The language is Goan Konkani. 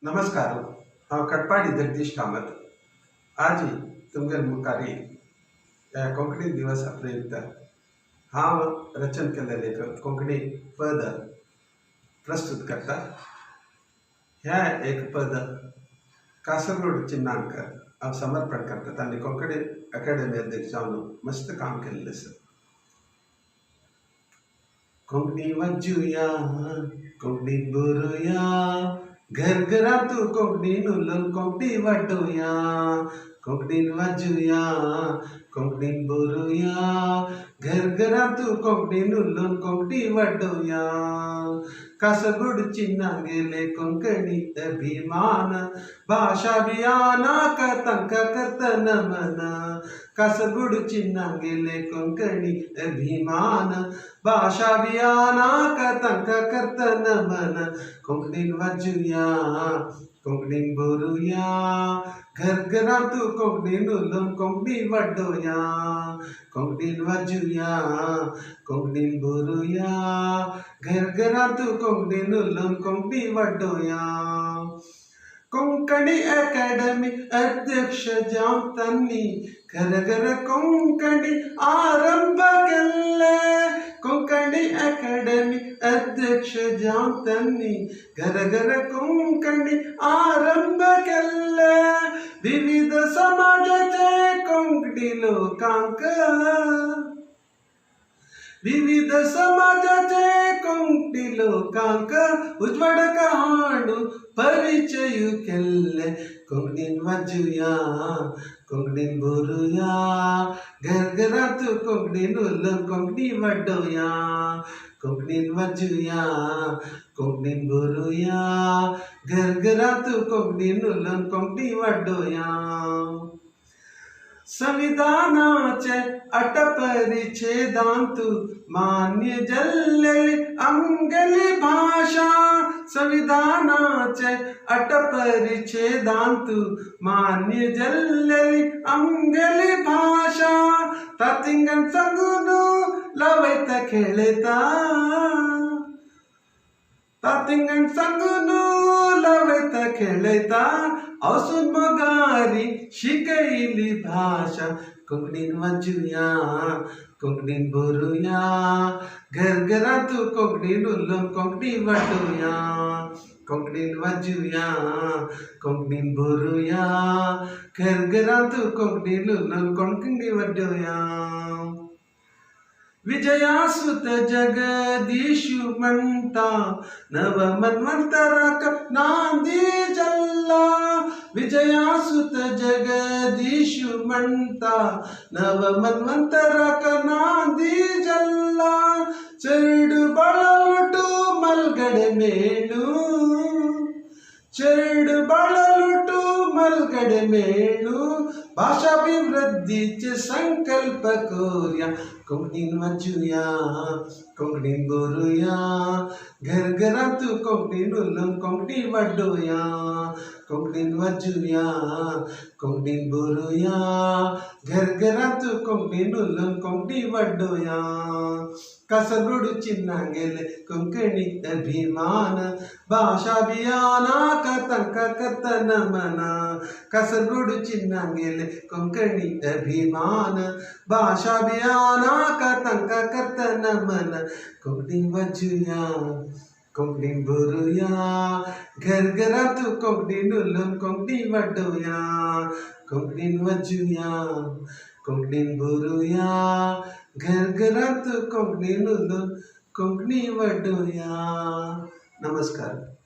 नमस्कार, हांव कटपाडी जगदीश कामत. आज तुमगेले मुखार ह्या कोंकणी दिवसा प्रयुक्त हांव रचन केल्लें एक कोंकणी पद प्रस्तुत करता. ह्या एक पद कासरगोड चिन्नांक हांव समर्पण करता. तांणी कोंकणी अकादमी अध्यक्ष जावन मस्त काम केल्लें आसा. कोंकणी वाचुया, कोंकणीन बरोवया, घर घरांत कोंकणीन उलोवन कोंकणी वाडोवया. कोंकणीन वाचुया, कोंकणीन बरोवया, घर घरांत कोंकणीन उलोवन कोंकणी वाडोवया. कासरगोड चिन्नांगेले कोंकणी अभिमान, भाशा अभियानाक तांकां करता नमन. कासरगोड चिन्नांगेले कोंकणी अभिमान, भाशा अभियानाक तांकां करता नमन. कोंकणीन वाचुया, कोंकणीन बरोवया, घर घरांत कोंकणीन उलोवन कोंकणी वाडोवया. कोंकणीन वाचुया, कोंकणीन बरोवया, घर घरांत कोंकणीन उलोवन कोंकणी वाडोवया. कोंकणी अकादमी अध्यक्ष जावन तांणी घर घर कोंकणी आरंभ केल्ले. कोंकणी अकादमी अध्यक्ष जावन तांणी घर घर कोंकणी आरंभ केल्ले. विविध समाजाचे कोंकणी लोकांक, विविध समाजाचे कोंकणी लोकांक उजवाडाक हाडून परिचय केल्ले. कोंकणीन वाचुया, कोंकणीन बरोवया, घर घरांत कोंकणीन उलोवन कोंकणी वाडोवया. कोंकणीन वाचुया, कोंकणीन बरोवया, घर घरांत कोंकणीन उलोवन कोंकणी वाडोवया. संविधानाचे अट परिच्छेदांत मान्य जाल्लेली आमगेली भाशा. संविधानाचे अट परिच्छेदांत मान्य जाल्लेली आमगेली भाशा. तातिंगण सांगून लवयता खेळयता, तातिंगण सांगून लवयता खेळयता. असून मोगारी शिकयली भाशा. कोंकणीन वाचुया, कोंकणीन बरोवया, घर घरांत कोंकणीन उलोवन कोंकणी वाडोवया. कोंकणीन वाचुया, कोंकणीन बरोवया, घर घरांत कोंकणीन उलोवन कोंकणी वाडोवया. विजयासुत जगदीशु म्हणता, नव मन्वंतराक नांदी जल्ला. विजयासुत जगदीशु म्हणता, नव मन्वंतराक नांदी जल्ला. चेरडु बाळलुटु मलगडे मेळू, चेरडु बाळलुटु मलगडे मेळू. भाषाभिवृद्धीचे संकल्प करूया. कोंकणीन वाचुया, कोंकणीन बरोवया, घर घरांत कोंकणीन उलोवन कोंकणी वाडोवया. कोंकणीन वाचुया, कोंकणीन बरोवया, घर घरांत कोंकणीन उलोवन कोंकणी वाडोवया. कासरगोड चिन्नांगेले कोंकणी अभिमान, भाशा अभियानाक तांकां करता नमन. कासरगोड चिन्नांगेले कोंकणी अभिमान, भाशा अभियानाक तांकां करता नमन. कोंकणी वाचुया, कोंकणीन बरोवया, घर घरांत कोंकणीन उलोवन कोंकणी वाडोवया. कोंकणीन वाचुया, कोंकणीन बरोवया, घर घरांत कोंकणीन उलोवन कोंकणी वाडोवया. नमस्कार.